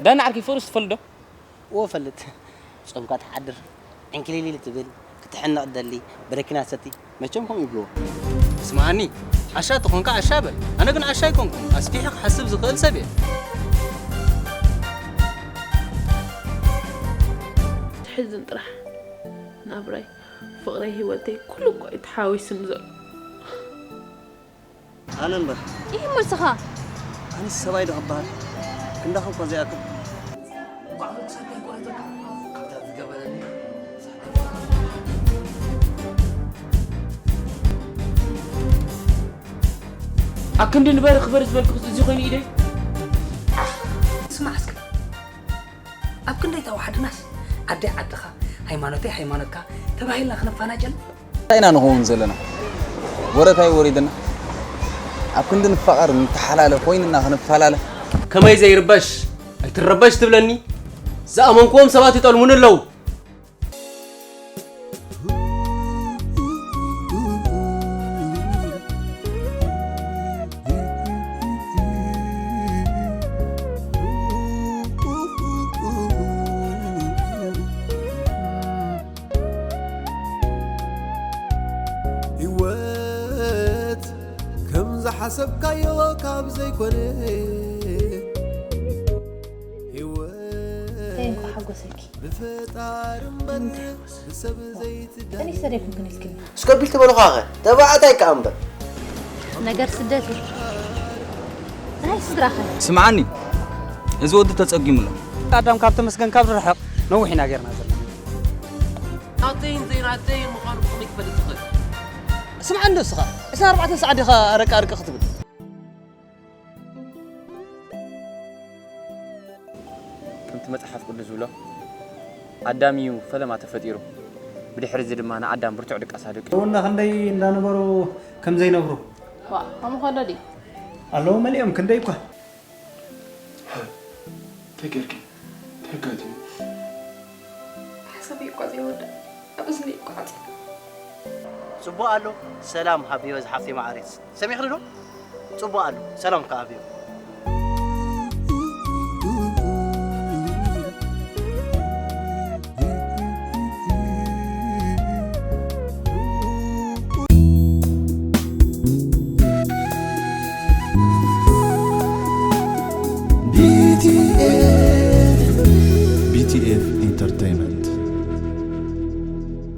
ዳና ዓርኪ ፍቅርስ ትፈልጥ ዶ? እዎ እፈልጥ። ጾምካ ትሓድር፣ ዕንክሊሊል ትብል፣ ክትሕነቕ ትደሊ፣ በረኪና ትሰቲ፣ መቸም ከምኡ ይብልዎ። ስምዓኒ፣ ዓሻ ተኾንካ ዓሻ በል። ኣነ ግን ዓሻ ኣይኮንኩን፣ ኣስፊሐ ክሓስብ ዝኽእል ሰብ እየ። ትሕዝን ጥራሕ። ናብራይ፣ ፍቕረይ፣ ህይወተይ፣ ኩሉ እኮ እዩ ተሓዋዊሱኒ ዘሎ። ኣነ እምበር። ይህ መልስኻ። ኣነስ ሰብኣይ ዶ ክበሃል? ክንዳኹም እኳ ዘይኣክል። ኣብ ክንዲ ንበሪ ክበሪ ዝበልኩ እዚ ኮይኑ ኢደይ። ስማዕ እስከ። ኣብ ክንደይ ተዋሓድናስ ዓደይ ዓድኻ፣ ሃይማኖተይ ሃይማኖትካ ተባሂልና ክንፈናጨል? እንታይ ኢና ንኸውን ዘለና? ወረ እንታይ ወሪድና? ኣብ ክንዲ ንፋቐር፣ ንተሓላለፍ፣ ኮይንና ክንፈላለ። ከመይ ዘይርበሽ? ኣይትረበሽ ትብለኒ? ዝኣመንክዎም ሰባት ይጠልሙኒ ኣለዉ። ህይወት ከም ዝሓሰብካዮ ካብ ዘይኮነ፣ ህይወት እንታይ እንኳ ሓጎሰኪ? ብፈጣሪ እምበር እንታይ ሓጎስ? ብሰብ ዘይትዳነ። ቀኒሰ ዘይኮንክን ኢልክኒ። እስከ ቢል ትበልኻ ኸ? ተባዕታይ ከኣ እምበር። ነገር ስደት እዩ። ናይ ስድራኸ? ስምዓኒ፣ እዚ ወዲ ተጸጊሙ ኣሎ። ኣዳም ካብ ተመስገን ካብ ዝርሕቕ ነዊሕ ኢና ጌርና ዘለና። ናተይን ዘይናተይን ምዃኑ ብኸመይ ክፈልጥ ይኽእል? ስምዓኒ ዶ እስኻ? ዕስራን ኣርባዕተን ሰዓት ዲኻ ኣረቂ ኣርቂ ክትብል? ከምቲ መጽሓፍ ቅዱስ ዝብሎ፣ ኣዳም እዩ ፈለማ ተፈጢሩ። ብድሕሪ እዚ ድማ ንኣዳም ብርቱዕ ድቃስ ኣደቂቑ። ሰውና ክንደይ እንዳነበሩ ከም ዘይነብሩ። ዋእ፣ ከምኡ ከሎ ድዩ? ኣለዉ መሊኦም፣ ክንደይ እኳ። እንታይ ጌርኪ? እንታይ ኣጋጢሙ? ሓሳበይ እኳ ዘይወዳእ፣ ኣብ እዝነይ እኳ ዓጺዩ። ጽቡቕ ኣሎ፣ ሰላም ሃብዮ ዝሓፍተይ መዓረይ። ሰሚዕኽኒ ዶ? ጽቡቕ ኣሎ፣ ሰላም ከኣ ሃብዮ።